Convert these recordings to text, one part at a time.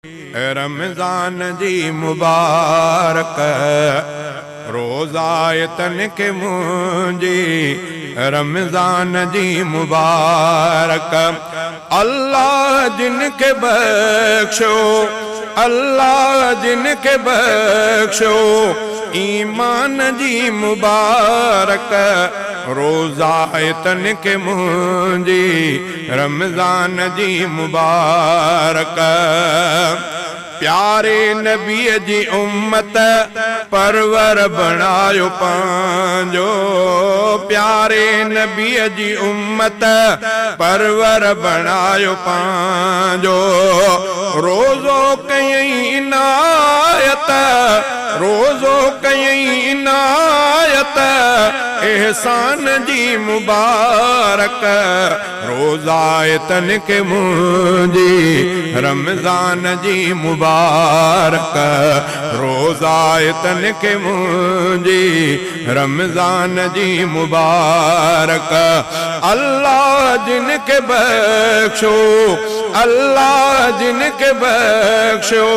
رمضان جي مبارڪ روزائي تن کي منهنجي رمضان جي مبارڪ الله جن کي بخشيو الله جن کي بخشيو ايمان جي مبارڪ روزائي تن کي منهنجي رمضان جي مبارڪ پياري نبيء جي امت پرور بڻايو پنهنجو پياري نبيء جي امت پرور بڻايو پنهنجو روزو ڪيئين عنايت روزو ڪيئين عنايت احسان جي مبارڪ روزائي تن کي منهنجي رمضان جي مبارڪ روزائي تن کي منهنجي رمضان جي مبارڪ الله جن کي بخشو الله جن کي بخشو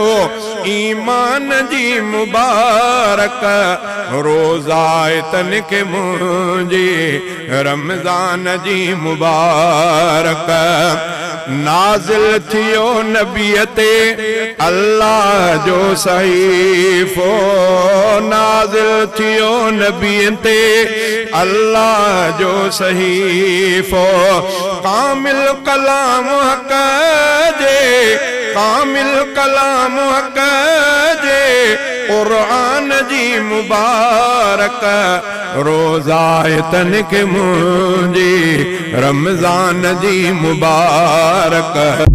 ايمان جي مبارڪ روزائي تن کي منهنجي رمضان جي مبارڪ نازل ٿيو نبيء تي الله جو صحيفو نازل ٿيو نبيء تي الله جو صحيفو ڪامل ڪلام حق جي ڪامل ڪلام حق جي قرآن جي مبارڪ روزائي تن کي منهنجي رمضان جي مبارڪ.